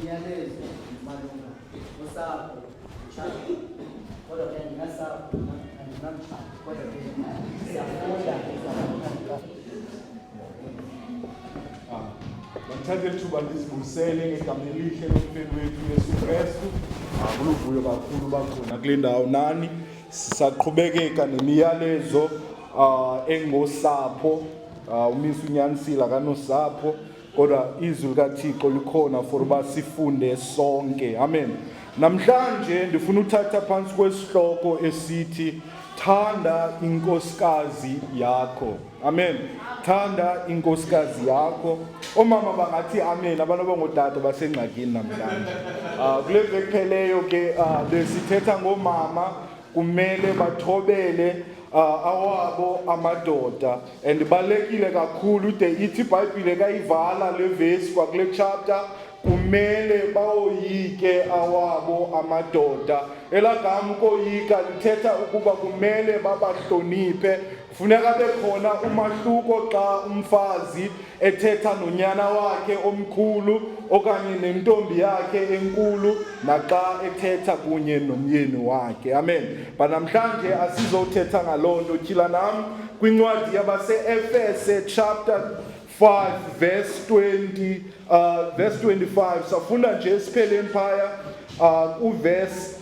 Imiyalezo malunga nosapho, mtshato. Kodwa ke andinasapho, andinamtshato. Kodwa ke siyafunda, siyafunda. Mandithathe eli thuba ndizibusele ngegama elihle lomfeni wethu Yesu Krestu. Ah, kuluvuyo kakhulu uba khona kule ndawo nani. Sisaqhubekeka nemiyalezo engosapho. Umisa unyanisile akanosapho. Kodwa izwi likaThixo likhona for uba sifunde sonke. Amen. Namhlanje ndifuna uthatha phantsi kwesihloko esithi thanda inkosikazi yakho. Amen. Thanda inkosikazi yakho. Oomama bangathi amen, abantu abangootata basengxakini namhlanje. Kule veki pheleyo ke besithetha ngoomama kumele bathobele awabo amadoda and ibalulekile kakhulu de ithi iBhayibhile kayivala le vesi kwakule chapter kumele bawoyike awabo amadoda. Elaa gama ukoyika lithetha ukuba kumele babahloniphe. Kufuneka bekhona umahluko xa umfazi ethetha nonyana wakhe omkhulu okanye nentombi yakhe enkulu naxa ethetha kunye nomyeni wakhe. Amen. But namhlanje asizothetha ngaloo nto. Tyhila nam kwincwadi yabaseEfese chapter 5 verse 20, verse 25. Safunda nje esipheleni phaya kuverse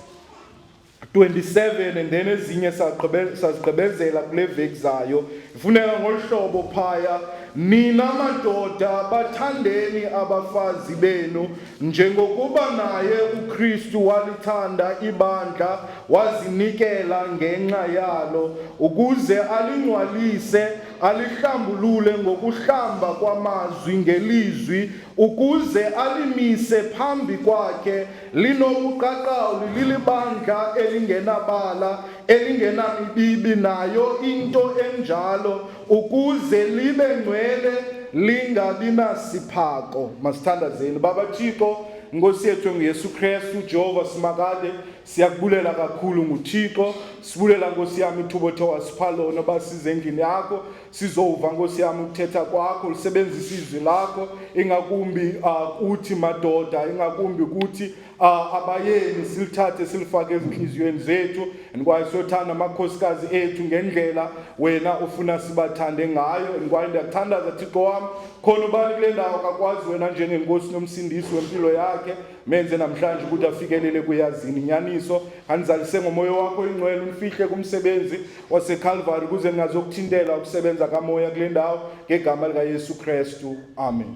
27 and then ezinye sazigqibezela kule veki zayo. Ifuneka ngolu hlobo phaya: nina madoda bathandeni abafazi benu njengokuba naye uKristu walithanda ibandla wazinikela ngenxa yalo ukuze alingcwalise alihlambulule ngokuhlamba kwamazwi ngelizwi ukuze alimise phambi kwakhe linobuqaqawuli lilibandla elingenabala elingenamibibi nayo into enjalo ukuze libe ngcwele lingabi nasiphako. Masithandazeni. Baba Thixo, Nkosi yethu enguYesu Krestu, Jehova Simakade, siyakubulela kakhulu nguThixo. Sibulela Nkosi yam ithuba othe wasipha lona uba size endlini yakho sizova Nkosi yam ukuthetha kwakho, lisebenzisa izwi lakho ingakumbi kuthi madoda, ingakumbi kuthi abayeni, silithathe silifake ezintliziyweni zethu and kwaye siyothanda amakhosikazi ethu ngendlela wena ufuna sibathande ngayo. And kwaye ndiyakuthandaza Thixo wam, khona ubani kule ndawo akakwazi wena njengenkosi nomsindisi wempilo yakhe, menze namhlanje ukuthi afikelele kuyazini inyaniso. Andizalise ngomoya wakho ingcwele, undifihle kumsebenzi waseKalvari ukuze ndingazokuthintela ukusebenza kamoya kule ndawo, ngegama likaYesu Krestu, amen.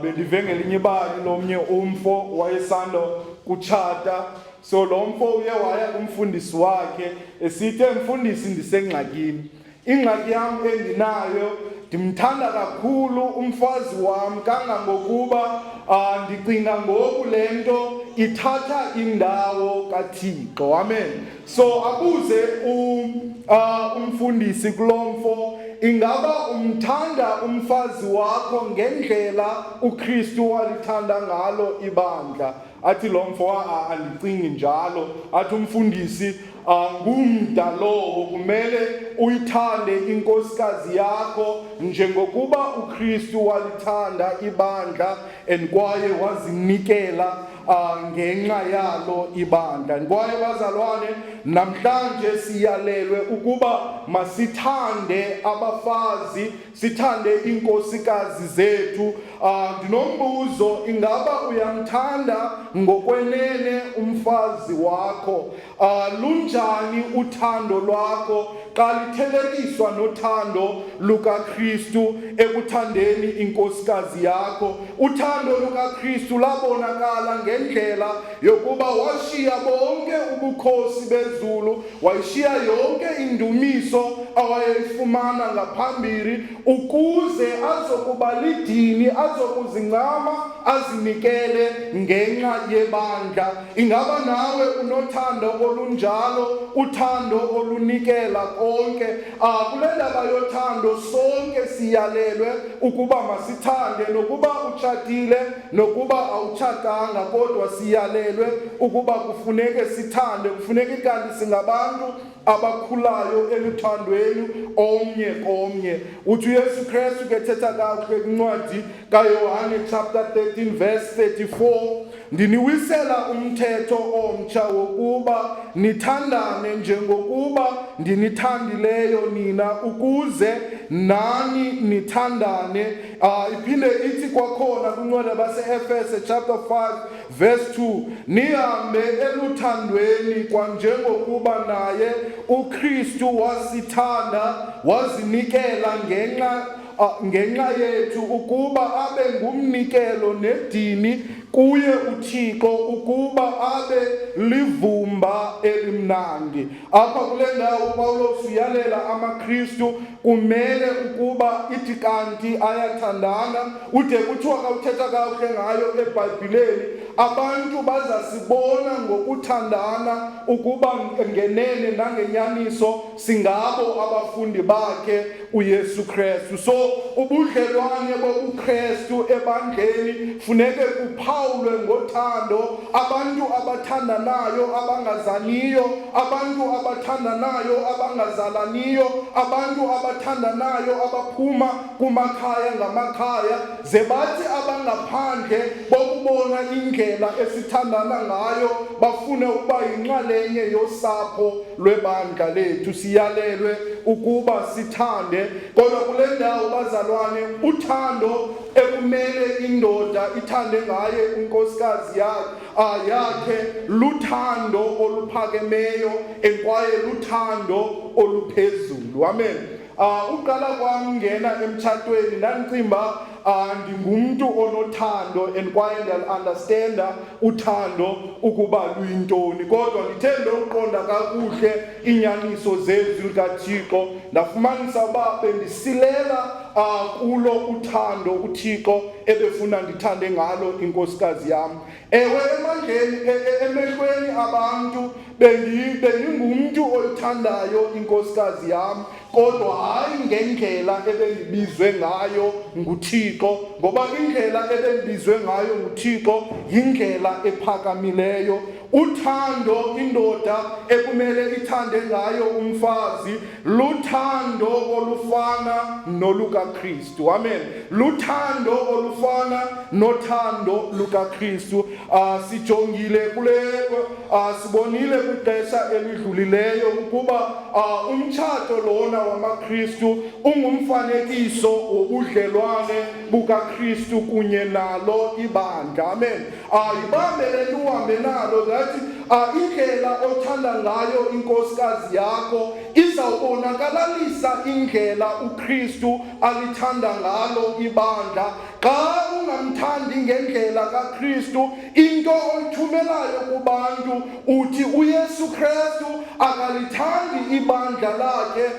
Bendive ngelinye ibali lomnye umfo wayesando kutshata. So lo mfo uye waya kumfundisi wakhe esithi, mfundisi, ndisengxakini. Ingxaki yam endinayo, ndimthanda kakhulu umfazi wam kangangokuba ndicinga ngoku le nto ithatha indawo kaThixo. Amen. So abuze umfundisi kulo mfo, ingaba umthanda umfazi wakho ngendlela uKristu walithanda ngalo ibandla? Athi lo mfo, andicingi njalo. Athi umfundisi, ngumda lowo, kumele uyithande inkosikazi yakho njengokuba uKristu walithanda ibandla and kwaye wazinikela ngenxa yalo ibandla. And kwaye bazalwane, namhlanje siyalelwe ukuba masithande abafazi, sithande iinkosikazi zethu. Ndinombuzo, ingaba uyamthanda ngokwenene umfazi wakho? Lunjani uthando lwakho xa lithelekiswa nothando lukaKristu ekuthandeni inkosikazi yakho? Uthando lukaKristu labonakala ngendlela yokuba washiya bonke ubukhosi bezulu, wayishiya yonke indumiso awayeyifumana ngaphambili ukuze azokuba lidini, azokuzincama, azinikele ngenxa yebandla. Ingaba nawe unothando olunjalo, uthando olunikela konke? Kule ndaba yothando sonke siyalelwe ukuba masithande, nokuba utshatile nokuba awutshatanga, kodwa siyalelwe ukuba kufuneke sithande, kufuneke kanti singabantu abakhulayo eluthandweni omnye komnye. Uthi uYesu Kristu ke thetha kakuhle kwincwadi kaYohane chapter 13 verse 34, ndiniwisela umthetho omtsha wokuba nithandane njengokuba ndinithandileyo nina, ukuze nani nithandane. Iphinde ithi kwakhona kwincwadi yabaseEfese chapter 5 verse 2, nihambe eluthandweni kwanjengokuba naye uKristu wasithanda wazinikela ngenxa yethu ukuba abe ngumnikelo nedini kuye uThixo, ukuba abe livumba elimnandi. Apha kule ndawo uPawulos uyalela amaKristu kumele ukuba ithi kanti ayathandana. Ude kuthiwa xa uthetha kakuhle ngayo eBhayibhileni, abantu bazasibona ngokuthandana ukuba ngenene nangenyaniso singabo abafundi bakhe uYesu Kristu. So ubudlelwane bobuKristu ebandleni funeke kuphawulwe ngothando, abantu abathandanayo abangazaniyo, abantu abathandanayo abangazalaniyo, abantu abathandanayo abaphuma kumakhaya ngamakhaya, ze bathi abangaphandle bokubona indlela esithandana ngayo bafune ukuba yinxalenye yosapho lwebandla lethu. Siyalelwe ukuba sithande, kodwa kule ndawo bazalwane, uthando ekumele indoda ithande ngaye unkosikazi yakhe luthando oluphakemeyo kwaye luthando oluphezulu. Amen. Uqala kwam ngena emtshatweni ndandicimba ndingumntu onothando and kwaye ndiyal-understanda uthando ukuba luyintoni, kodwa ndithe ndokuqonda kakuhle iinyaniso zezwi likaThixo ndafumanisa uba bendisilela kulo uthando uThixo ebefuna ndithande ngalo inkosikazi yam. Ewe, emandleni emehlweni abantu bendingumntu oyithandayo inkosikazi yam, kodwa hayi ngendlela ebendibizwe ngayo nguThixo, ngoba indlela ebendibizwe ngayo nguThixo yindlela ephakamileyo. Uthando indoda ekumele ithande ngayo umfazi luthando olufana nolukaKristu. Amen. Luthando olufana nothando lukaKristu. Sijongile kule, sibonile kwixesha elidlulileyo ukuba umtshato lona wamaKristu ungumfanekiso wobudlelwane bukaKristu kunye nalo ibandla. Amen. Yibambe le nto uhambe nalo, that indlela othanda ngayo inkosikazi yakho izawubonakalalisa indlela uKristu alithanda ngalo ibandla. Xa ungamthandi ngendlela kaKristu, into oyithumelayo kubantu uthi uYesu Kristu akalithandi ibandla lakhe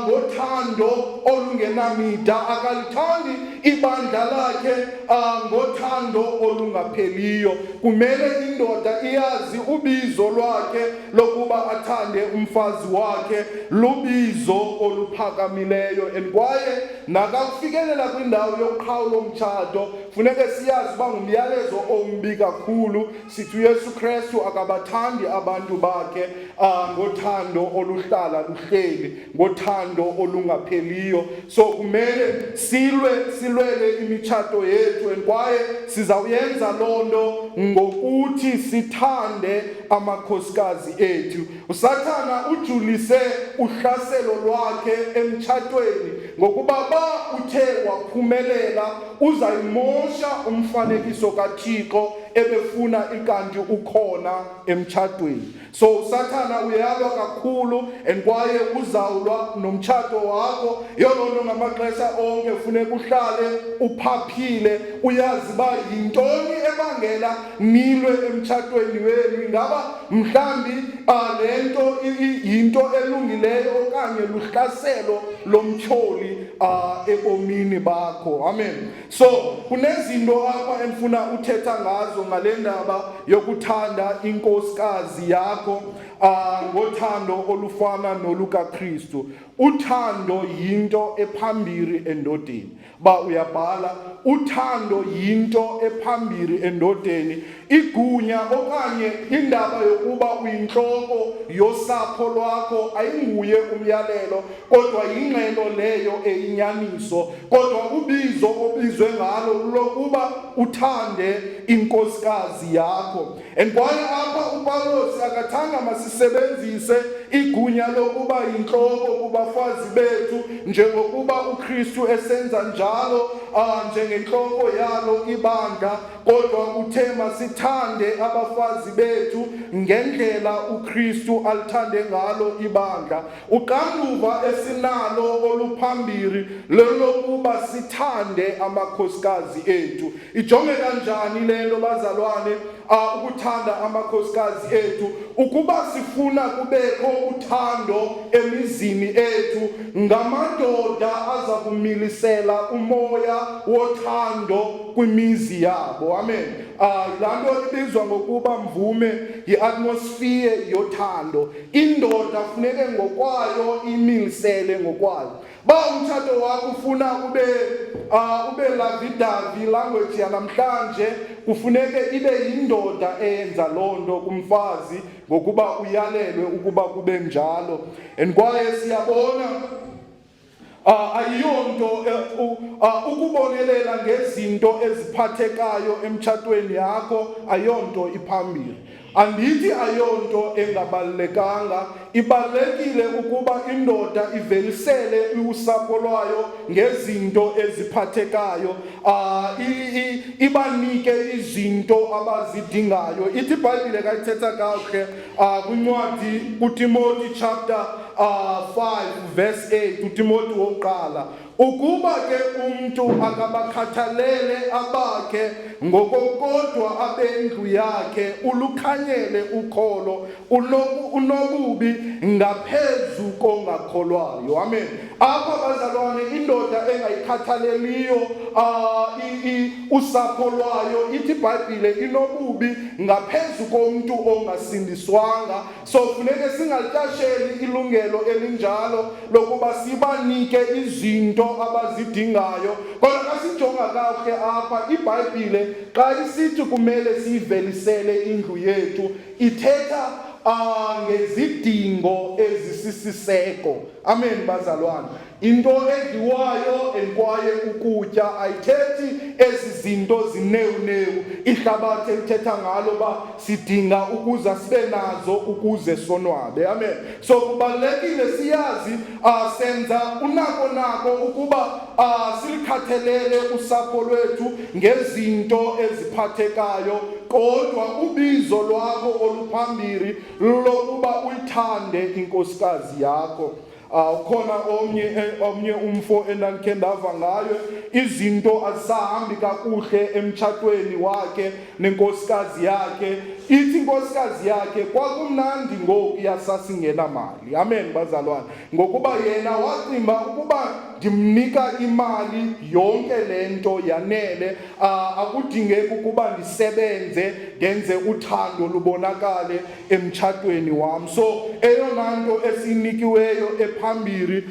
ngothando olungenamida, akalithandi ibandla lakhe ngothando olungapheliyo. Kumele indoda iyazi ubizo lwakhe lokuba athande umfazi wakhe lubizo oluphakamileyo, and kwaye nakakufikelela kwindawo yoqhawulo mtshato funeke siyazi uba ngumyalezo ombi kakhulu. Sithi uYesu Kristu akabathandi abantu bakhe ngothando oluhlala luhleli, ngothando olungapheliyo. So kumele silwe, silwele imitshato yethu, and kwaye sizawuyenza loo nto ngokuthi sithande amakhosikazi ethu. USathana ujulise uhlaselo lwakhe emtshatweni, ngokuba ba uthe waphumelela uzayimosha umfanekiso kaThixo ebefuna ikanti ukhona emtshatweni. So uSathana uyalwa kakhulu and kwaye uzawulwa nomtshato wakho. Yiyo loo nto ngamaxesha onke funeka uhlale uphaphile, uyazi uba yintoni ebangela nilwe emtshatweni wenu. Ingaba mhlawumbi le nto yinto elungileyo okanye luhlaselo lomtyholi ebomini bakho. Amen. So kunezinto apha endifuna uthetha ngazo ngale ndaba yokuthanda inkosikazi yakho ngothando olufana nolukaKristu. Uthando yinto ephambili endodeni. Ba uyabhala, uthando yinto ephambili endodeni. Igunya okanye indaba yokuba uyintloko yosapho lwakho ayinguye umyalelo, kodwa yingxelo leyo eyinyaniso. Kodwa ubizo obizwe ngalo lulokuba uthande inkosikazi yakho. And kwaye apha uPawulos akathanga masisebenzise igunya lokuba yintloko kubafazi bethu njengokuba uKristu esenza njalo njengentloko yalo ibandla, kodwa uthe masithande abafazi bethu ngendlela uKristu alithande ngalo ibandla. Uxanduva esinalo oluphambili lolokuba sithande amakhosikazi ethu. Ijongeka njani le nto, bazalwane, ukuthanda amakhosikazi ethu? Ukuba sifuna kubekho uthando emizini ethu, ngamadoda aza kumilisela umoya wothando kwimizi yabo. Amen. Laa nto ibizwa ngokuba mvume yiatmosphere yothando. Indoda funeke ngokwayo imilisele ngokwayo. Ba umtshato wakho ufuna ube lovey-dovey language yanamhlanje, kufuneke ibe yindoda eyenza loo nto kumfazi, ngokuba uyalelwe ukuba kube njalo. And kwaye siyabona ayiyonto ukubonelela ngezinto eziphathekayo emtshatweni yakho, ayonto iphambili. Andithi ayonto engabalulekanga, ibalulekile ukuba indoda ivelisele usapho lwayo ngezinto eziphathekayo, ibanike izinto abazidingayo. Ithi iBhayibhile kayithetha kakuhle kwincwadi kuTimoti chapter 5 verse 8, uTimoti wokuqala, ukuba ke umntu akabakhathalele abakhe ngokokodwa abendlu yakhe, ulukhanyele ukholo, unobubi ngaphezu kongakholwayo. Amen. Apha bazalwane, indoda engayikhathaleliyo usapho lwayo, ithi iBhayibhile inobubi ngaphezu komntu ongasindiswanga. So funeke singalityasheli ilungelo elinjalo lokuba sibanike izinto abazidingayo. Kodwa xa sijonga kakuhle apha, iBhayibhile xa isithi kumele siyivelisele indlu yethu, ithetha ngezidingo ezisisiseko. Amen bazalwane. Into edliwayo and kwaye ukutya, ayithethi ezi zinto zinewunewu ihlabathi elithetha ngalo uba sidinga ukuza sibe nazo ukuze sonwabe. Amen. So kubalulekile siyazi senza unako nako ukuba silikhathelele usapho lwethu ngezinto eziphathekayo, kodwa ubizo lwakho oluphambili lokuba uyithande inkosikazi yakho. Ukhona omnye umfo endandikhe ndava ngayo, izinto azisahambi kakuhle emtshatweni wakhe nenkosikazi yakhe. Ithi inkosikazi yakhe kwakumnandi ngoku yasasingenamali. Amen bazalwane. Ngokuba yena wacimba ukuba ndimnika imali yonke le nto yanele, akudingeki ukuba ndisebenze ndenze uthando lubonakale emtshatweni wam. So eyona nto esinikiweyo ephambili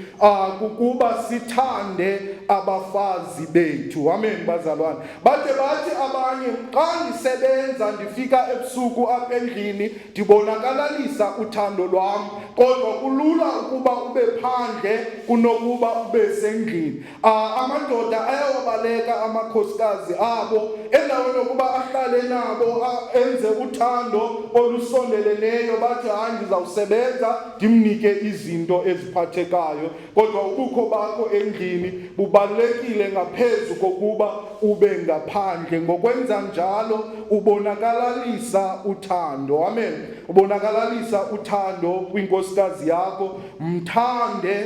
kukuba sithande abafazi bethu. Amen bazalwane. Bade bathi abanye, xa ndisebenza ndifika ebusuku apha endlini ndibonakalalisa uthando lwam, kodwa kulula ukuba ube phandle kunokuba ube sendlini. Amadoda ayawabaleka amakhosikazi abo, endaweni yokuba ahlale nabo enze uthando olusondeleneyo, bathi hayi ndizawusebenza ndimnike izinto eziphathekayo. Kodwa ubukho bakho endlini bubalulekile ngaphezu kokuba ube ngaphandle. Ngokwenza njalo ubonakalalisa uthando. Amen. Ubonakalalisa uthando kwinkosikazi yakho. Mthande,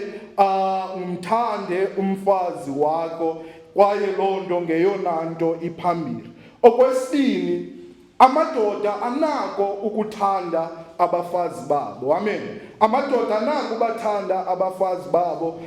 umthande umfazi wakho, kwaye loo nto ngeyona nto iphambili. Okwesibini, amadoda anako ukuthanda abafazi babo. Amen. Amadoda anako ubathanda abafazi babo.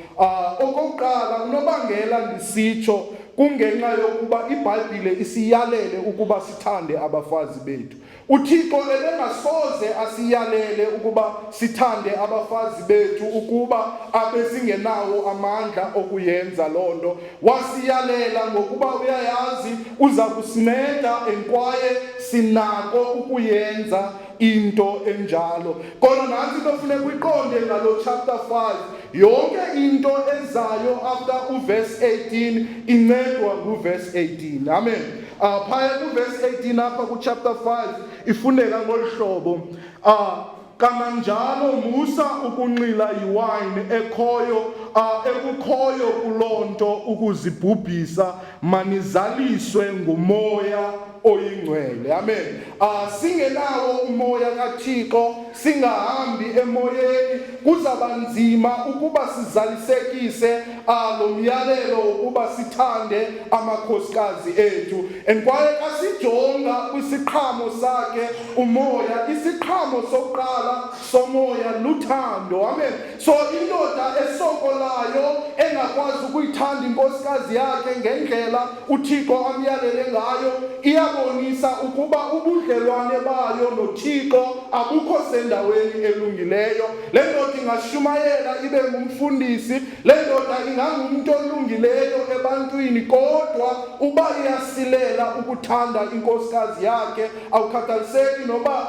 Okokuqala, unobangela ndisitsho kungenxa yokuba iBhayibhile isiyalele ukuba sithande abafazi bethu. UThixo ebengasoze asiyalele ukuba sithande abafazi bethu ukuba abesingenawo amandla okuyenza loo nto. Wasiyalela ngokuba uyayazi uza kusinceda and kwaye sinako ukuyenza into enjalo. Kodwa nantsi into funeka uyiqonde ngalo chapter 5. Yonke into ezayo after uverse 18 incedwa nguverse 18. Amen. Phaya kuverse 18 apha kuchapter 5 ifundeka ngolu hlobo. Kananjalo musa ukunxila yiwayini ekhoyo ekukhoyo kuloo nto ukuzibhubhisa, manizaliswe nguMoya oyiNgcwele. Amen. Singenawo uMoya kaThixo, singahambi emoyeni, kuzaba nzima ukuba sizalisekise lo myalelo wokuba sithande amakhosikazi ethu. And kwaye xa sijonga kwisiqhamo sakhe uMoya, isiqhamo sokuqala soMoya luthando. Amen. So indoda esokolayo engakwazi ukuyithanda inkosikazi yakhe ngendlela uThixo amyalele ngayo iyabonisa ukuba ubudlelwane bayo noThixo abukho sendaweni elungileyo. Le ndoda ingashumayela ibe ngumfundisi, le ndoda ingangumntu olungileyo ebantwini, kodwa uba iyasilela ukuthanda inkosikazi yakhe, awukhathaliseki noba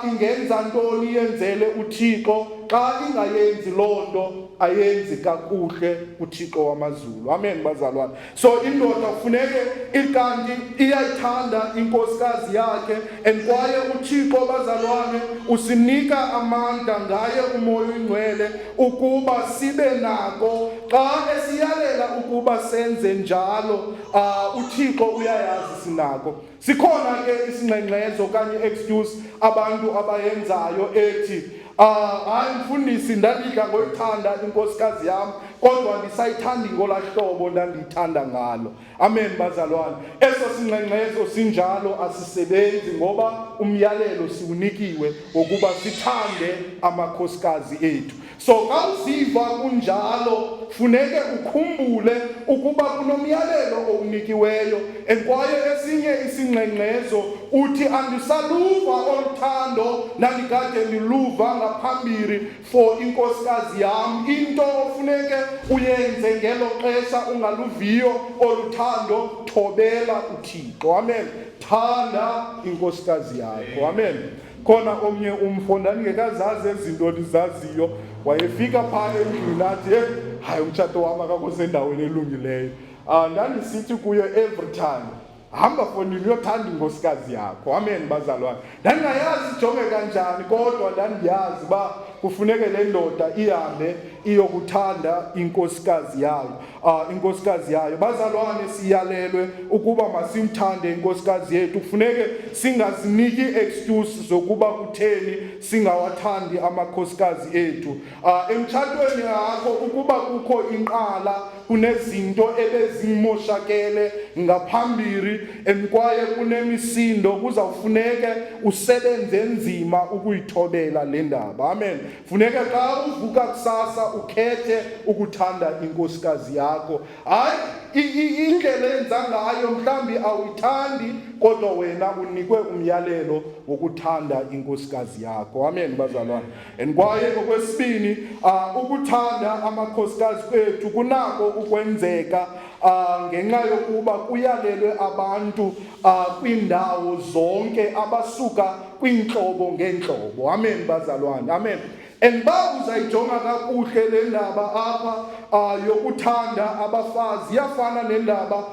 ingenza ntoni yenzele uThixo, xa ingayenzi loo nto ayenzi kakuhle kuThixo wamazulu. Amen bazalwane. So indoda kufuneke ikanti iyayithanda inkosikazi yakhe, and kwaye uThixo bazalwane usinika amandla ngaye uMoya oyiNgcwele ukuba sibe nako xa esiyalela ukuba senze njalo. UThixo uyayazi sinako. Sikhona ke isingxengxezo okanye excuse abantu abayenzayo ethi, hayi mfundisi, ndandidla ngoyithanda inkosikazi yam, kodwa ndisayithandi ngolaa hlobo ndandiyithanda ngalo. Amen bazalwane. Eso singxengxezo sinjalo asisebenzi, ngoba umyalelo siwunikiwe wokuba sithande amakhosikazi ethu. So xa uziva kunjalo, funeke ukhumbule ukuba kunomyalelo owunikiweyo. And kwaye esinye isingxengxezo uthi, andisaluva olu thando ndandikade ndiluva ngaphambili for inkosikazi yam. Into ofuneke uyenze ngelo xesha ungaluviyo olu thando, thobela uThixo. Amen. Thanda inkosikazi yakho. Amen. Khona omnye umfo, ndandingekazazi ezi zinto ndizaziyo, wayefika phaa endlini athi, hey, hayi umtshato wam akakho sendaweni elungileyo. Ndandisithi kuye every time, hamba fondini uyothanda inkosikazi yakho. Amen bazalwane. Ndandingayazi ijonge kanjani, kodwa ndandiyazi uba kufuneke le ndoda ihambe iyokuthanda inkosikazi yayo. Inkosikazi yayo. Bazalwane, siyalelwe ukuba masimthande inkosikazi yethu. Kufuneke singaziniki excuse zokuba kutheni singawathandi amakhosikazi ethu. Emtshatweni yakho ukuba kukho inqala, kunezinto ebezimoshakele ngaphambili kwaye kunemisindo, kuzawufuneke usebenze nzima ukuyithobela le ndaba. Amen. Funeka xa uvuka kusasa ukhethe ukuthanda inkosikazi yakho. Hayi indlela enza ngayo mhlambi awuyithandi, kodwa wena unikwe umyalelo wokuthanda inkosikazi yakho. Amen bazalwane. And kwaye okwesibini, ukuthanda amakhosikazi kwethu kunako ukwenzeka ngenxa yokuba kuyalelwe abantu kwiindawo zonke abasuka kwiintlobo ngeentlobo. Amen bazalwane. Amen. And ba uzayijonga kakuhle le ndaba apha yokuthanda abafazi, iyafana nendaba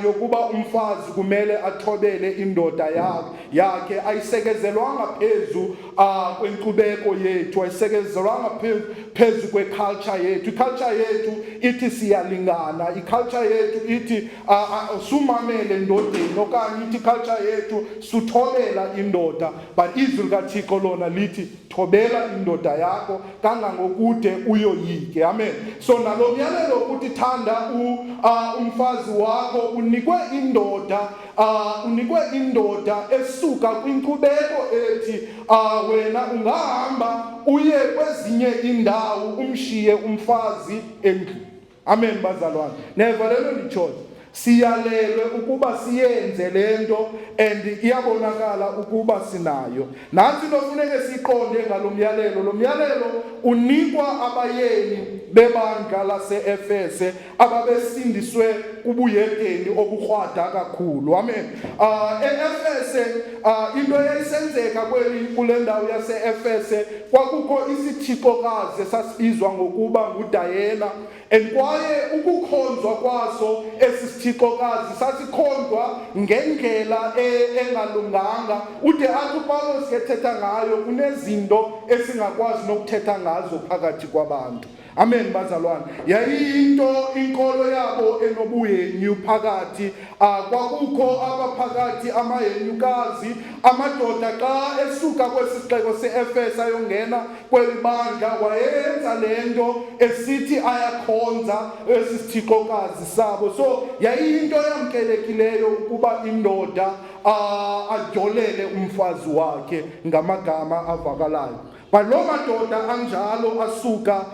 yokuba umfazi kumele athobele indoda yakhe. Ayisekezelwanga phezu kwenkcubeko yethu, ayisekezelwanga phezu kweculture yethu. Iculture yethu ithi siyalingana, iculture yethu ithi sumamele endodeni, okanye ithi iculture yethu suthobela indoda, but izwi likaThixo lona lithi thobela indoda yakho kangangokude uyoyike. Amen. So nalo myalelo ukuthi thanda umfazi wakho unikwe indoda, unikwe indoda esuka kwinkcubeko ethi wena ungahamba uye kwezinye indawo umshiye umfazi endlini. Amen bazalwane. Neva lelo nditshoyo. Siyalelwe ukuba siyenze le nto and iyabonakala ukuba sinayo. Nantsi into funeke siyiqonde ngalo myalelo. Lo myalelo unikwa abayeni bebandla lase-Efese ababesindiswe kubuhedeni obukrwada kakhulu. Amen. E-Efese into eyayisenzeka kweli kule ndawo yase-Efese kwakukho isithixokazi esasibizwa ngokuba nguDayena. And kwaye ukukhonzwa kwaso esi sithixokazi sasikhonzwa ngendlela engalunganga. Ude athi uPawulos ke ethetha ngayo kunezinto esingakwazi nokuthetha ngazo phakathi kwabantu. Amen bazalwane. Yayiyinto inkolo yabo enobuhenyu phakathi. Kwakukho apha phakathi amahenyukazi, amadoda xa esuka kwesi sixeko se-Efese ayongena kweli bandla wayeyenza le nto esithi ayakhonza esi sithixokazi sabo. So yayiyinto eyamkelekileyo ukuba indoda adyolele umfazi wakhe ngamagama avakalayo. But loo madoda anjalo asuka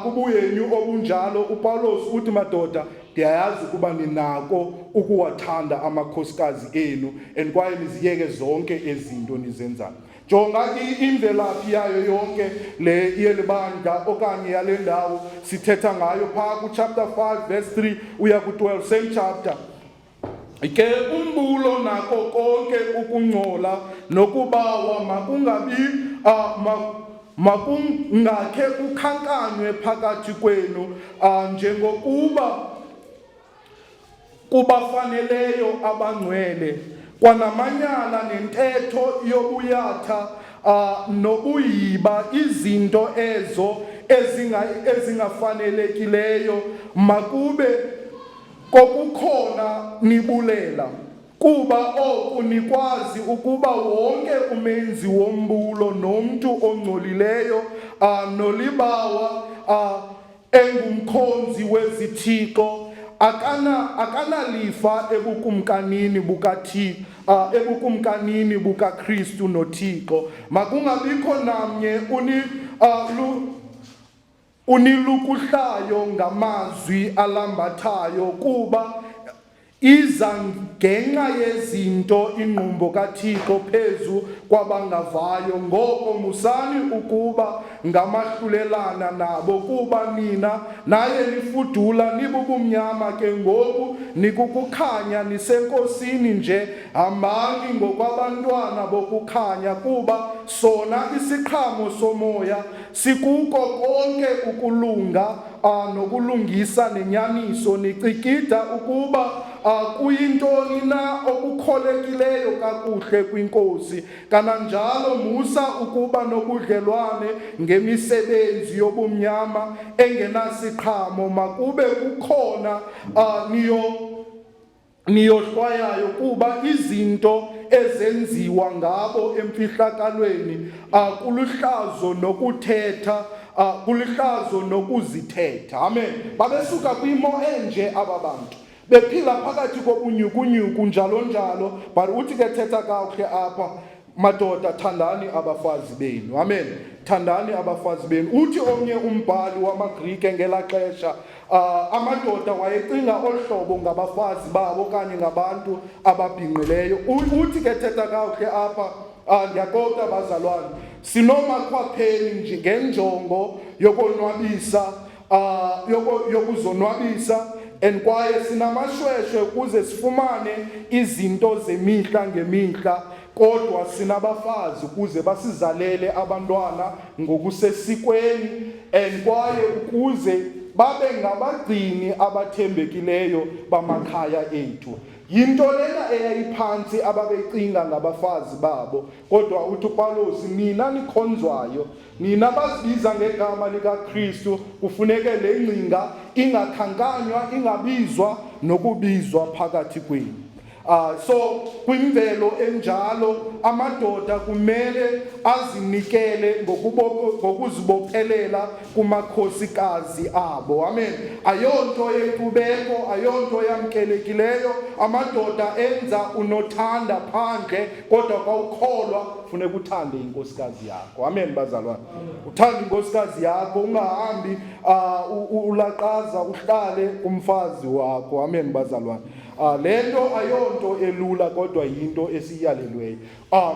kubuhenyu obunjalo, uPawulos uthi, madoda, ndiyayazi ukuba ninako ukuwathanda amakhosikazi enu and kwaye niziyeke zonke ezi zinto nizenzayo. Jonga imvelaphi yayo yonke le yeli bandla okanye yale ndawo sithetha ngayo phaa kuchapter 5 verse 3 uya ku-12, same chapter. Ke umbulo nako konke ukungcola nokubawa makungabi makungakhe kukhankanywe phakathi kwenu, njengokuba kubafaneleyo abangcwele, kwanamanyala nentetho yobuyatha nobuyiba, izinto ezo ezingafanelekileyo, makube kokukhona nibulela. Kuba oku nikwazi ukuba wonke umenzi wombulo nomntu ongcolileyo nolibawa engumkhonzi wezithixo akanalifa ebukumkanini bukaThixo, ebukumkanini bukaKristu noThixo. Makungabikho namnye unilukuhlayo ngamazwi alambathayo, kuba iza ngenxa yezinto ingqumbo kaThixo phezu kwabangavayo. Ngoko musani ukuba ngamahlulelana nabo, kuba nina naye nifudula nibubumnyama, ke ngoku nikukukhanya, nisenkosini nje. Hambani ngokwabantwana bokukhanya, kuba sona isiqhamo somoya sikuko konke ukulunga nokulungisa nenyaniso, nicikida ukuba kuyintoni na okukholekileyo kakuhle kwiNkosi. Kananjalo musa ukuba nobudlelwane ngemisebenzi yobumnyama engenasiqhamo, makube kukhona niyohlwayayo, kuba izinto ezenziwa ngabo emfihlakalweni kuluhlazo nokuthetha, kulihlazo nokuzithetha. Amen. Babesuka kwimo enje aba bantu, bephila phakathi kobunyukunyuku njalo njalo, but uthi ke thetha kakuhle apha, madoda, thandani abafazi benu. Amen. Thandani abafazi benu. Uthi omnye umbhali wamaGrike ngelaa xesha, amadoda wayecinga olu hlobo ngabafazi babo okanye ngabantu ababhinqileyo. Uthi ke thetha kakuhle apha, ndiyakota bazalwane, sinomakhwapheni nje ngenjongo yokonwabisa, yokuzonwabisa, and kwaye sinamashweshwe ukuze sifumane izinto zemihla ngemihla, kodwa sinabafazi ukuze basizalele abantwana ngokusesikweni, and kwaye ukuze babe ngabagcini abathembekileyo bamakhaya ethu. Yinto lena eyayiphantsi ababecinga ngabafazi babo. Kodwa uthi uPawulos, nina nikhonzwayo, nina bazibiza ngegama likaKristu, kufuneke le ngcinga ingakhankanywa, ingabizwa nokubizwa phakathi kwenu. So kwimvelo enjalo amadoda kumele azinikele ngokuzibophelela kumakhosikazi abo. Amen. Ayonto yenkcubeko, ayonto yamkelekileyo. Amadoda enza unothanda phandle, kodwa kwawukholwa funeka uthande inkosikazi yakho. Amen bazalwane. Uthande inkosikazi yakho, ungahambi ulaqaza uhlale kumfazi wakho. Amen bazalwane. Le nto ayonto elula kodwa yinto esiyalelweyo.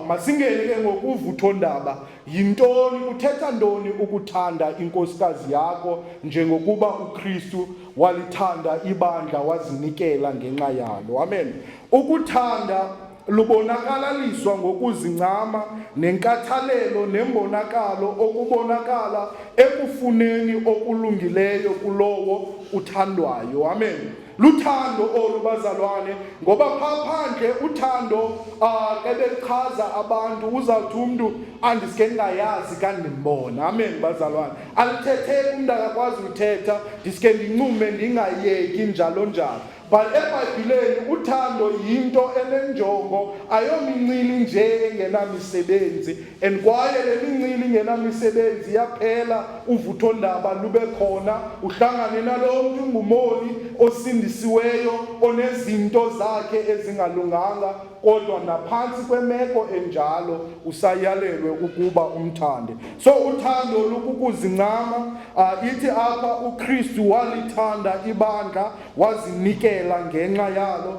Masingene ke ngokuvuthondaba. Yintoni, kuthetha ntoni ukuthanda inkosikazi yakho njengokuba uKristu walithanda ibandla wazinikela ngenxa yalo? Amen. Ukuthanda lubonakalaliswa ngokuzincama nenkathalelo nembonakalo okubonakala ekufuneni okulungileyo kulowo uthandwayo. Amen. Luthando olu bazalwane, ngoba phaa phandle uthando ke bechaza abantu uzawuthi umntu andisike ndingayazi kandimbona. Amen bazalwane. Alithetheki, umntu akakwazi uthetha, ndiske ndincume ndingayeki njalo njalo. But eBhayibhileni uthando yinto enenjongo, ayomincili nje engenamisebenzi. And kwaye le mincili ingenamisebenzi iyaphela, uvuthondaba lube khona, uhlangane nalo mntu ngumoni osindisiweyo onezinto zakhe ezingalunganga, kodwa naphantsi kwemeko enjalo usayalelwe ukuba umthande. So uthando lukukuzincama. Ithi apha uKristu walithanda ibandla wazinikela ngenxa yalo.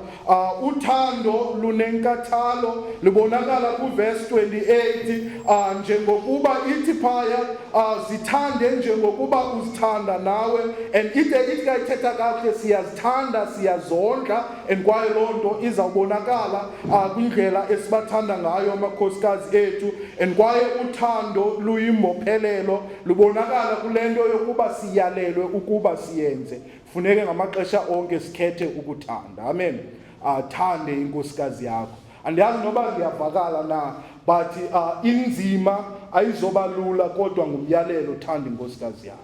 Uthando lunenkathalo, lubonakala kuvesi 28, njengokuba ithi phaya, zithande njengokuba uzithanda nawe. And ide ithi ka ithetha kakuhle, siyazithanda, siyazondla, and kwaye loo nto izawubonakala kwindlela esibathanda ngayo amakhosikazi ethu. And kwaye uthando luyimbophelelo, lubonakala kule nto yokuba siyalelwe ukuba siyenze. Funeke ngamaxesha onke sikhethe ukuthanda. Amen. Athande inkosikazi yakho. Andiyazi noba ndiyavakala na, but inzima ayizoba lula, kodwa ngumyalelo, thanda inkosikazi yakho.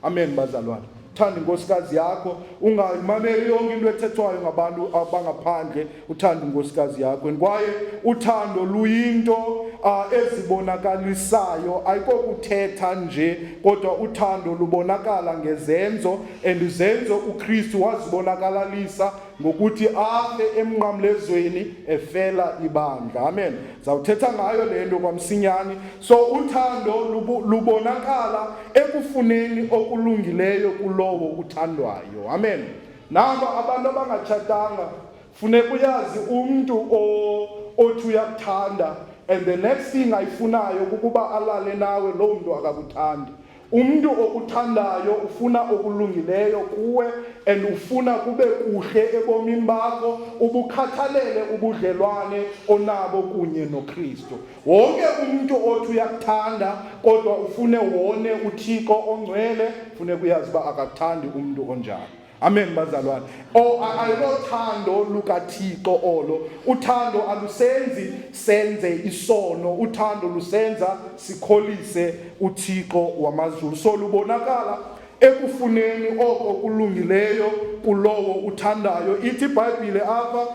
Amen bazalwane. Thanda inkosikazi yakho, ungayimameli yonke into ethethwayo ngabantu abangaphandle, uthanda inkosikazi yakho. And kwaye uthando luyinto ezibonakalisayo, ayikokuthetha nje, kodwa uthando lubonakala ngezenzo, and izenzo uKristu wazibonakalalisa ngokuthi afe emnqamlezweni efela ibandla. Amen. Zawuthetha ngayo le nto kwamsinyane. So uthando lubonakala ekufuneni okulungileyo kulowo uthandwayo. Amen. Nabo abantu abangatshatanga funeka uyazi umntu othi uyakuthanda, and the next thing ayifunayo kukuba alale nawe, loo mntu akakuthandi. Umntu okuthandayo ufuna okulungileyo kuwe, and ufuna kube kuhle ebomini bakho, ubukhathalele ubudlelwane onabo kunye noKristu. Wonke umntu othi uyakuthanda kodwa ufune wone uThixo ongcwele, funeka uyazi uba akakuthandi umntu onjalo. Amen bazalwane. Ayilothando lukaThixo olo. Uthando alusenzi senze isono, uthando lusenza sikholise uThixo wamazulu. So lubonakala ekufuneni oko kulungileyo kulowo uthandayo. Ithi iBhayibhile apha,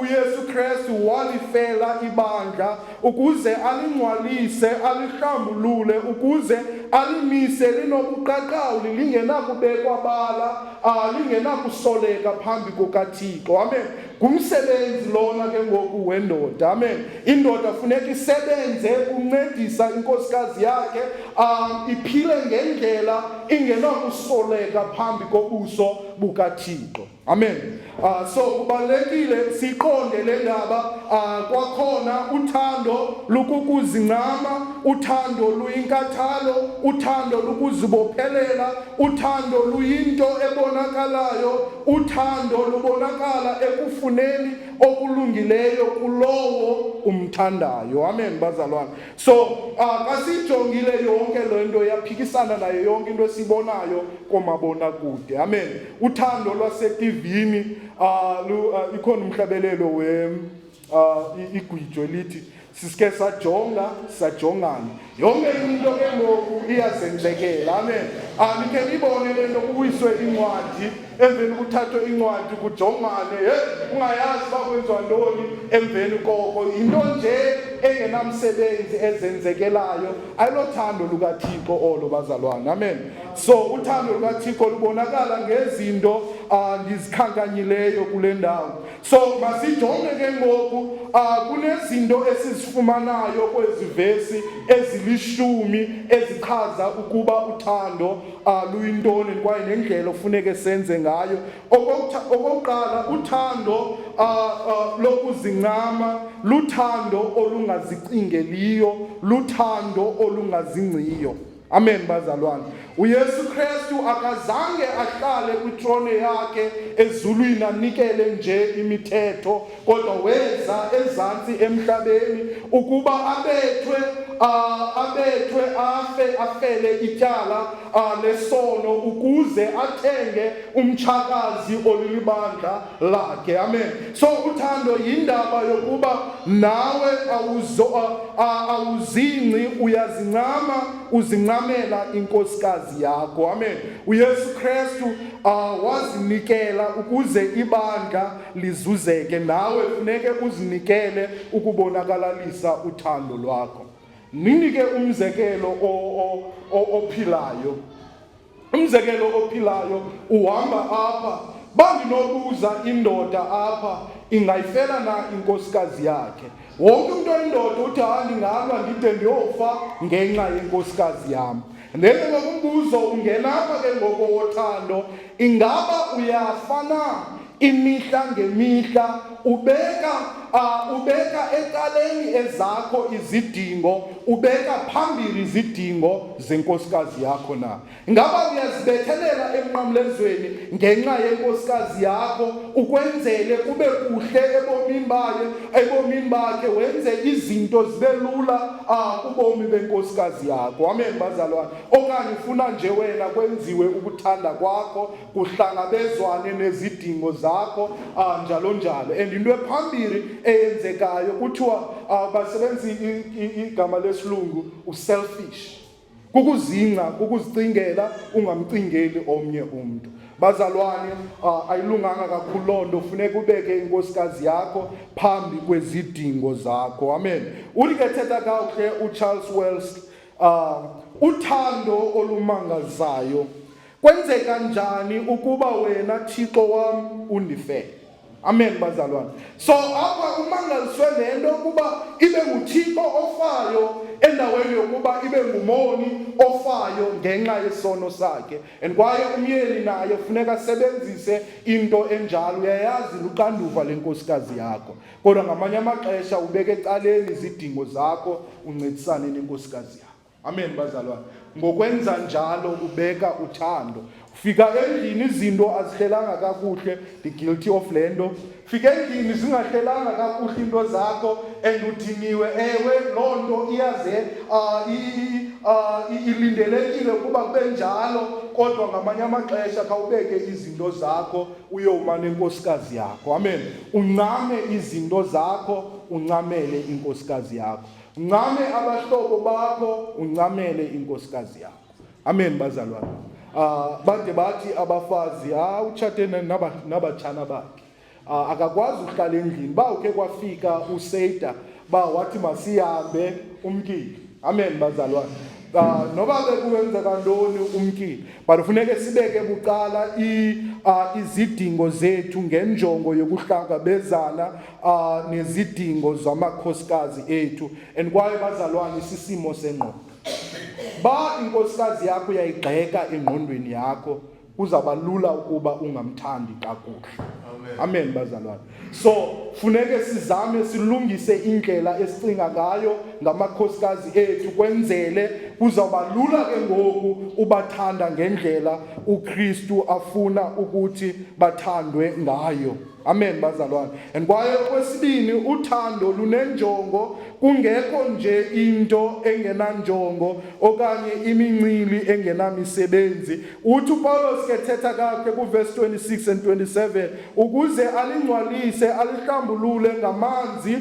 uYesu Kristu walifela ibandla ukuze alingcwalise, alihlambulule, ukuze alimise linobuqaqawuli, lingenakubekwa bala, lingenakusoleka phambi kukaThixo. Amen. Ngumsebenzi lona ke ngoku wendoda. Amen. Indoda funeka isebenze ukuncedisa inkosikazi yakhe, iphile ngendlela ingenakusoleka phambi kobuso bukaThixo. Amen. So kubalulekile siqonde le ndaba. Kwakhona uthando lukukuzincama, uthando luyinkathalo, uthando lukuzibophelela, uthando luyinto ebonakalayo, uthando lubonakala ekufuneni okulungileyo kulowo umthandayo. Amen bazalwane. So kasijongile yonke le nto, yaphikisana nayo yonke into esibonayo komabonakude. Amen. Uthando lwasetivini, ikhona umhlabelelo we igwijo elithi sisike sajonga sajongana, yonke into ke ngoku iyazenzekela. Amen. Nikhe niyibone le nto, kuwiswe incwadi Emveni kuthathwe incwadi kujongwane, he ungayazi uba kwenziwa ntoni emveni koko. Yinto nje engenamsebenzi ezenzekelayo. Ayilothando lukaThixo olo, bazalwane. Amen. So uthando lukaThixo lubonakala ngezinto ndizikhankanyileyo kule ndawo. So masijonge ke ngoku kunezinto esizifumanayo kwezi vesi ezilishumi ezichaza ukuba uthando luyintoni kwaye nendlela ofuneke senze ngayo. Okokuqala, uthando lokuzincama luthando olungazicingeliyo, luthando olungazingciyo. Amen, bazalwane. UYesu Kristu akazange ahlale kwitrone yakhe ezulwini anikele nje imithetho, kodwa weza ezantsi emhlabeni ukuba abethwe, abethwe afe, afele ityala lesono ukuze athenge umtshakazi olilibandla lakhe. Amen. So uthando yindaba yokuba nawe awuzingci, uyazincama, uzincamela inkosikazi yakho. Amen. UYesu Kristu wazinikela ukuze ibandla lizuzeke. Nawe funeke uzinikele ukubonakalalisa uthando lwakho. Ninike umzekelo ophilayo. Umzekelo ophilayo uhamba apha. Bandinobuza indoda apha, ingayifela na inkosikazi yakhe? Wonke umntu oyindoda uthi, hayi, ndingalwa ndide ndiyofa ngenxa yenkosikazi yam. And then ngoku umbuzo ungena apha ke ngoku wothando, ingaba uyafa na imihla ngemihla ubeka ecaleni ezakho izidingo, ubeka phambili izidingo zenkosikazi yakho na? Ingaba uyazibethelela emnqamlezweni ngenxa yenkosikazi yakho ukwenzele kube kuhle ebomini bayo, ebomini bakhe, wenze izinto zibe lula kubomi benkosikazi yakho? Amen, bazalwane. Okanye ufuna nje wena kwenziwe ukuthanda kwakho, kuhlangabezwane nezidingo zakho, njalo njalo. And into ephambili eyenzekayo kuthiwa basebenzisa igama lesilungu uselfish. Kukuzingca, kukuzicingela, ungamcingeli omnye umntu. Bazalwane, ayilunganga kakhulu loo nto. Funeka ubeke inkosikazi yakho phambi kwezidingo zakho. Amen. Uthi ke thetha kakuhle uCharles Wells, uthando olumangazayo. Kwenzeka njani ukuba wena Thixo wam undifele? Amen, bazalwane. So apha umangaliswe nento ukuba ibe nguThixo ofayo endaweni yokuba ibe ngumoni ofayo ngenxa yesono sakhe. And kwaye umyeni naye funeka asebenzise into enjalo. Uyayazi luxanduva lenkosikazi yakho, kodwa ngamanye amaxesha ubeke ecaleni izidingo zakho uncedisane nenkosikazi yakho. Amen, bazalwane. Ngokwenza njalo ubeka uthando. Fika endlini izinto azihlelanga kakuhle, ndi-guilty of le nto. Fika endlini zingahlelanga kakuhle into zakho and udiniwe, ewe, loo nto iyaze ilindelekile ukuba kube njalo, kodwa ngamanye amaxesha khawubeke izinto zakho uyoma nenkosikazi yakho. Amen. Uncame izinto zakho, uncamele inkosikazi yakho. Uncame abahlobo bakho, uncamele inkosikazi yakho. Amen, bazalwane. Bade bathi abafazi, utshate nabatshana bakhe. Akakwazi ukuhlala endlini. Ba ukhe kwafika uSeida, ba wathi masihambe, umkile. Amen, bazalwane. Noba bekuwenzeka ntoni, umkile. But funeke sibeke bucala izidingo zethu ngenjongo yokuhlangabezana nezidingo zamakhosikazi ethu. And kwaye bazalwane, sisimo sengqondo. Ba inkosikazi yakho uyayigxeka engqondweni yakho, kuzawuba lula ukuba ungamthandi kakuhle. Amen. Amen, bazalwane. So funeke sizame silungise indlela esicinga ngayo ngamakhosikazi ethu, kwenzele kuzawuba lula ke ngoku ubathanda ngendlela uKristu afuna ukuthi bathandwe ngayo. Amen, bazalwane. And kwaye okwesibini, uthando lunenjongo, kungekho nje into engenanjongo okanye imincili engenamisebenzi. Uthi uPawulos ke thetha kakhe kuverse 26 and 27, ukuze alingcwalise, alihlambulule ngamanzi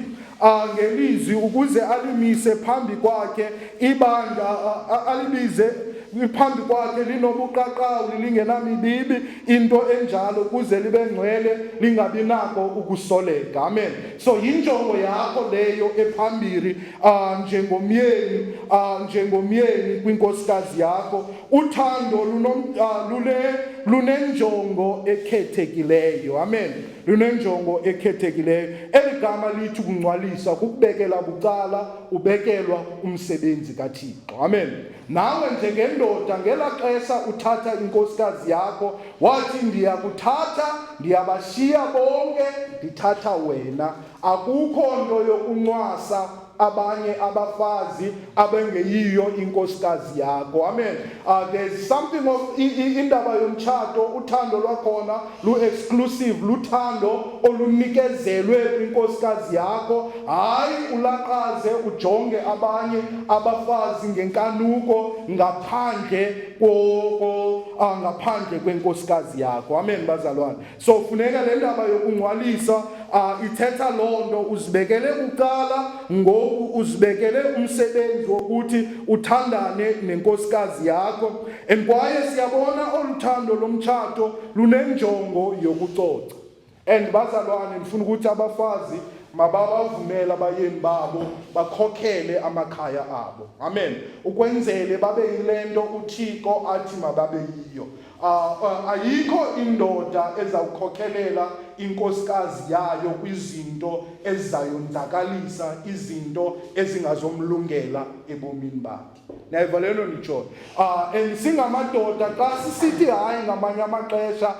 ngelizwi, ukuze alimise phambi kwakhe ibandla, alibize phambi kwakhe linobuqaqawuli lingenamibibi into enjalo ukuze libe ngcwele lingabi nako ukusoleka. Amen. So yinjongo yakho leyo ephambili njengomyeni njengomyeni kwinkosikazi yakho. Uthando lunenjongo ekhethekileyo. Amen. Lunenjongo ekhethekileyo. Eli gama lithi ukungcwalisa kukubekela bucala, ubekelwa umsebenzi kaThixo. Amen. Nawe njengendoda ngela xesha uthatha inkosikazi yakho, wathi ndiyakuthatha, ndiyabashiya bonke, ndithatha wena. Akukho nto yokuncwasa abanye abafazi abengeyiyo inkosikazi yakho. Amen. There's something of indaba yomtshato, uthando lwakhona lu-exclusive, luthando olunikezelwe kwinkosikazi yakho. Hayi ulaqaze ujonge abanye abafazi ngenkanuko ngaphandle kwenkosikazi yakho. Amen bazalwane. So funeka le ndaba yokungcwalisa ithetha loo nto, uzibekele bucala ngoku, uzibekele umsebenzi wokuthi uthandane nenkosikazi yakho. And kwaye siyabona olu thando lomtshato lunenjongo yokucoca. And bazalwane, ndifuna ukuthi abafazi mababavumele abayeni babo bakhokhele amakhaya abo. Amen. Ukwenzele babe yile nto uThixo athi mababe yiyo. Ayikho indoda ezawukhokhelela inkosikazi yayo kwizinto ezizayonzakalisa, izinto ezingazomlungela ebomini bakhe. Niyayiva le nto nditshoyo? And singamadoda xa sisithi hayi ngamanye amaxesha,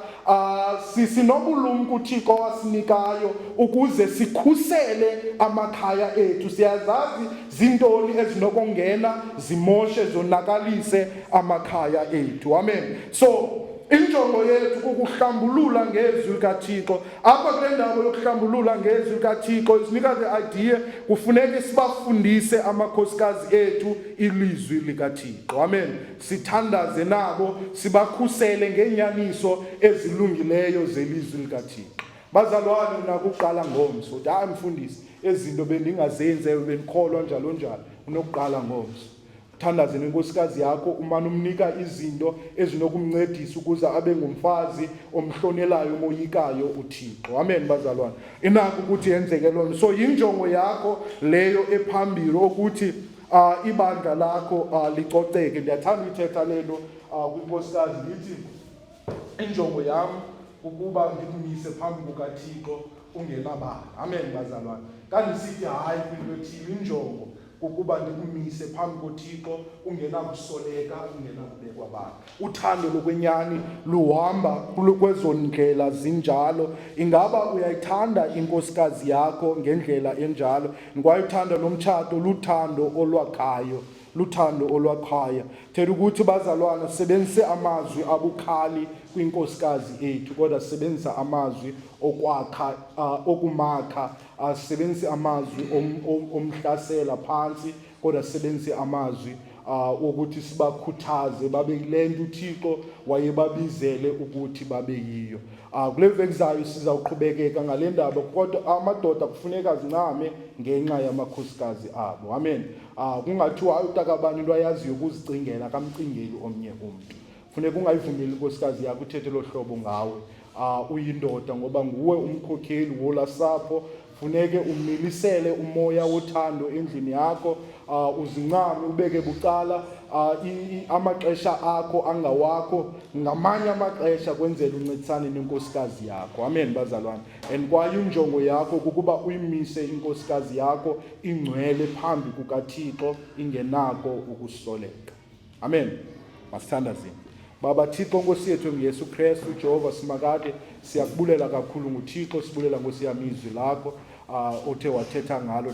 sinobulumko uThixo wasinikayo ukuze sikhusele amakhaya ethu. Siyazazi zintoni ezinokongena zimoshe zonakalise amakhaya ethu. Amen. So injongo yethu kukuhlambulula ngezwi likaThixo. Apha kule ndawo yokuhlambulula ngezwi likaThixo isinika the idea kufuneke sibafundise amakhosikazi ethu ilizwi likaThixo. Amen. Sithandaze nabo, sibakhusele ngeenyaniso ezilungileyo zelizwi likaThixo. Bazalwane, unakuqala ngomso. Uthi, hayi mfundisi, ezinto bendingazenzi, ewe bendikholwa njalo njalo. Unokuqala ngomso. Thandaze nenkosikazi yakho, umane umnika izinto ezinokumncedisa ukuze abe ngumfazi omhlonelayo, omoyikayo uThixo. Amen bazalwane. Inako ukuthi yenzeke loo nto. So yinjongo yakho leyo ephambili ukuthi ibandla lakho licoceke. Ndiyathanda uyithetha le nto kwinkosikazi, ndithi injongo yam ukuba ndikumise phambi kukaThixo ungenabala. Amen bazalwane. Kandisithi hayi kwinto ethile, injongo kukuba ndikumise phambi koThixo ungenakusoleka, ungenakubekwa bala. Uthando lokwenyani luhamba kwezo ndlela zinjalo. Ingaba uyayithanda inkosikazi yakho ngendlela enjalo? Kwaye uthando lomtshato luthando olwakhayo, luthando olwakhaya. Thetha ukuthi bazalwana, sebenzise amazwi abukhali kwinkosikazi ethu, kodwa sebenzisa amazwi okwakha, okumakha. Asebenzise amazwi omhlasela phantsi, kodwa sebenzise amazwi wokuthi sibakhuthaze babe yile nto uThixo wayebabizele ukuthi babe yiyo. Kule veki zayo sizawuqhubekeka ngale ndaba, kodwa amadoda kufuneka azincame ngenxa yamakhosikazi abo. Amen. Kungathiwa hayi utakabani into ayaziyo kuzicingela, akamcingeli omnye umntu. Funeka ungayivumeli inkosikazi yakho ithethe lo hlobo ngawe. Uyindoda ngoba nguwe umkhokheli wola sapho. Funeke umilisele umoya wothando endlini yakho, uzincame, ubeke bucala amaxesha akho angawakho ngamanye amaxesha kwenzela uncedisane nenkosikazi yakho. Amen bazalwane. And kwaye injongo yakho kukuba uyimise inkosikazi yakho ingcwele phambi kukaThixo ingenako ukusoleka. Amen. Masithandazeni. Baba Thixo Nkosi yethu ngeYesu Kristu, Jehova Simakade, siyakubulela kakhulu nguThixo, sibulela Nkosi yam izwi lakho othe wathetha ngalo.